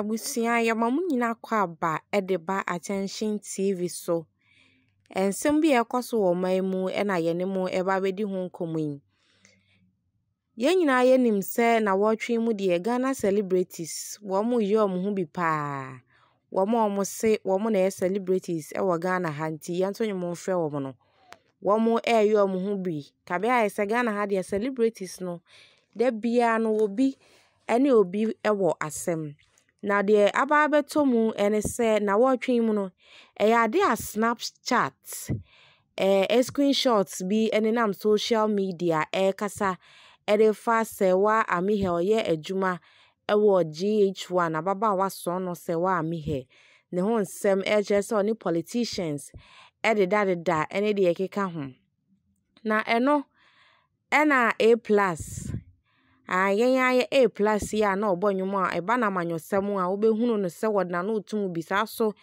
Abusua yɛma mo nyinaa kɔ aba de ba Attention TV so. Nsɛm bi a ɛrekɔ so wɔ ɔman mu na yɛne mo reba abɛdi ho nkɔmmɔ yi. Yɛn nyinaa yɛnim sɛ nnawɔtwe yi mu deɛ Ghana celebrities wɔreyɛ wɔn ho bi pa ara. Wɔn a wɔse wɔn na ɛyɛ celebrities wɔ Ghana ha nti yɛnto nnwom mfrɛ wɔn no, wɔreyɛ wɔn ho bi. Kabe ayɛ sɛ Ghana ha deɛ celebrities no, da biara no obi ne obi wɔ asɛm. Na deɛ aba abɛtɔ mu ne sɛ nnawɔtwe yi mu no, ɛyɛ adeɛ a Snapchat ɛɛ screenshot bi nenam social media ɛrekasa de fa Serwaa Amihere a ɔyɛ adwuma wɔ GH1, ababaawa soɔnɔ Serwaa Amihere ne ho nsɛm ɛrekyerɛ sɛ ɔne politicians dedadeda ne deɛ ɛkeka ho. Na ɛno ɛna A plus, yɛn ara yɛ A plus yi a na ɔbɔ nnwom a ɛba no amanyɔsɛm a wobɛhunu no sɛ wɔde n'ano reto mu bi. Saa nso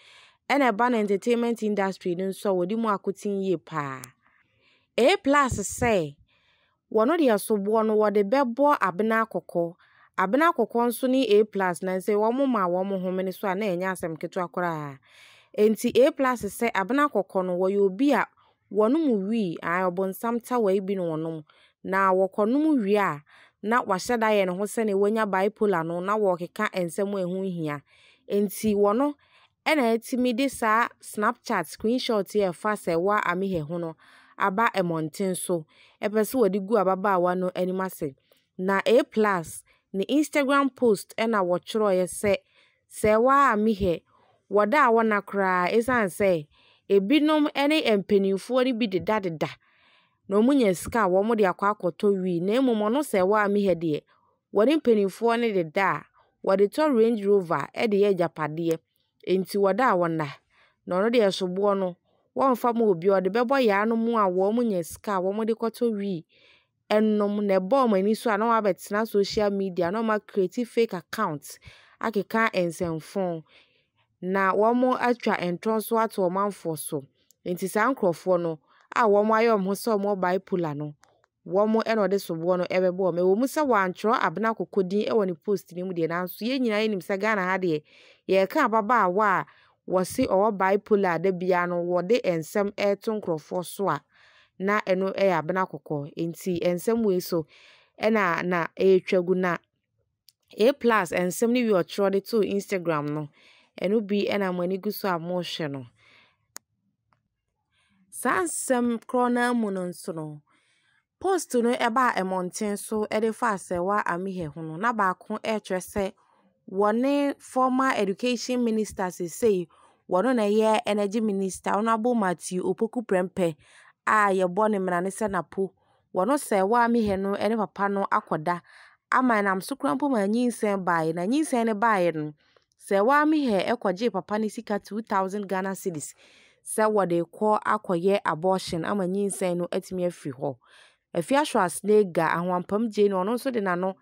ɛna ɛba no entertainment industry no nso a wɔdi mu akoten yie paa. A plus sɛ wɔn deɛ soboɔ no wɔde bɛbɔ Abena Kɔkɔ. Abena Kɔkɔ nso ne A plus na sɛ wɔn ma wɔn homene so a na ɛnyɛ asɛm ketewa koraa. Enti A plus sɛ Abena Kɔkɔ no wɔyɛ obi a wɔnom wii, ae ɔbonsam tawa yi bi na wɔnom. Na wɔkɔnom wie a, na wahyɛ da ayɛ ne ho sɛnea wanya bipolar no na wɔrekeka nsɛm a ɛho nhia. Enti wɔno ɛna atumi de saa Snapchat screenshot yi a ɛfa Serwaa Amihere ho no aba mmɔnten so. Ɛpɛ sɛ wɔde gu ababaawa no anim ase. Na A plus ne Instagram post ɛna wɔtwerɛeɛ sɛ Serwaa Amihere wɔda a wɔnna koraa ɛsiane sɛ ebinom ne mpanimfoɔ no bi dedadeda na wɔnya sika a wɔde akɔ akɔtɔ wii na mmom ɔno Serwaa Amihere deɛ wɔne mpanimfoɔ no deda a wɔde tɔ Range Rover de yɛ agyapadeɛ. Enti wɔda a wɔnna. Na ɔno deɛ soboɔ no, wɔmfa ma obi ɔde bɛbɔ yaanom a wɔnya sika a wɔde kɔtɔ wii ɛnom na ɛbɔ wɔn ani so a na wɔabɛtena social media na wɔacreate fake account akeka nsɛmfo na wɔatwa ntorɔ nso ato ɔmanfoɔ so. Nti saa nkurɔfoɔ no a wɔayɛ wɔn ho sɛ wɔwɔ bipolar no, wɔn na ɔde soboɔ no bɛbɔ wɔn. Ɛwɔ mu sɛ wɔantwerɛ Abena Kɔkɔ din wɔ ne post no mu deɛ, nanso yɛn nyinaa yɛnim sɛ Ghana ha deɛ, yɛreka ababaawa a wɔse ɔwɔ bipolar da biara no wɔde nsɛm reto nkurɔfoɔ so a, na ɛno yɛ Abena Kɔkɔ. Nti nsɛm wei so ɛna na ɛretwa gu na A plus nsɛm no wie ɔtwerɛ de too Instagram no, ɛno bi ɛna mo ani gu so a mohwɛ no. Saa nsɛm korɔ no ara mu no nso no, post no ɛbaa mmɔnten so de faa Serwaa Amihere ho no, na baako ɛrekyerɛ sɛ wɔne former education minister seesei wɔno na ɛyɛ energy minister Honourable Matthew Opoku Prempeh a yɛbɔ ne mmara ne sɛ Napo. Wɔno Serwaa Amihere no ne papa no akɔda ama ɛnam so koraa mpo ma nyinsɛn baeɛ. Na nyinsɛn no baeɛ no, Serwaa Amihere kɔgyee papa no sika 2000 Ghana cedis sɛ wɔde rekɔ akɔyɛ abortion ama nyinsɛn no atumi afiri hɔ. Afia Schwarzenegger, Ahoampam Gyei no, ɔno nso de n'ano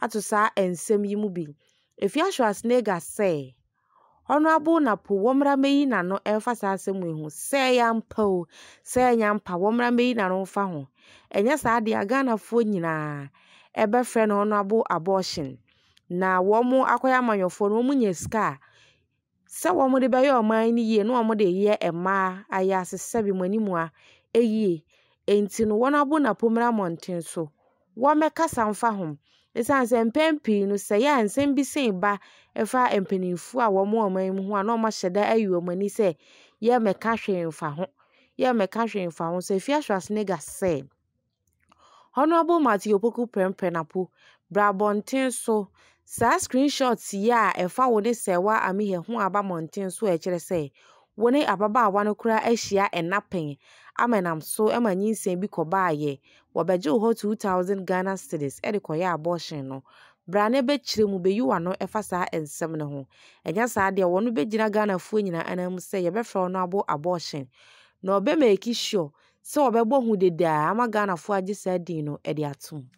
ato saa nsɛm yi mu bi. Afia Schwarzenegger sɛ, Honourable Napo wɔmmra mmɛyi n'ano mfa saa asɛm yi ho. Sɛ ɛyɛ ampa o, sɛ ɛnyɛ ampa, wɔmmra mmɛyi n'ano mfa ho. Ɛnyɛ saa deɛ a Ghanafoɔ nyinaa ɛbɛfrɛ no Honourable abortion. Na wɔn akɔyɛ amanyɔfoɔ no, wɔnya sika a, sɛ wɔde bɛyɛ ɔman no yie na wɔde reyɛ mmaa ayaase sɛbe mo anim a yie. Enti no Honourable Napo mmra mmɔnten so. Wɔmmɛkasa mfa ho. Ɛsiane sɛ mpɛn pii no sɛ ɛyɛ a nsɛm bi sen ba ɛfa mpanimfoɔ a wɔwɔ ɔman mu ho a na wɔahyɛ da ayi wɔn ani sɛ yɛmmɛka hwee mfa ho. Yɛmmɛka hwee mfa ho. So Afia Schwarzenegger sɛ, Honourable Matthew Opoku Prempeh Napo, bra abɔnten so. Saa screenshots yi a ɛfa wo ne Serwaa Amihere ho aba mmɔnten so a ɛkyerɛ sɛ wo ne ababaawa no koraa ahyia nna pɛn ama ɛnam so ma nyinsɛn bi kɔbaeɛ. Wɔbɛgye wo hɔ 2000 Ghana cedis de kɔyɛ abortion no. Bra na bɛkyerɛ mu, bɛyi w'ano ɛfa saa nsɛm no ho. Ɛnyɛ saa deɛ wɔn bɛgyina Ghanafoɔ nyinaa anan mu sɛ yɛbɛfrɛ Honourable abortion. Na ɔbɛ make sure sɛ wɔbɛbɔ ho dedaa ama Ghanafoɔ agye saa din no de atom.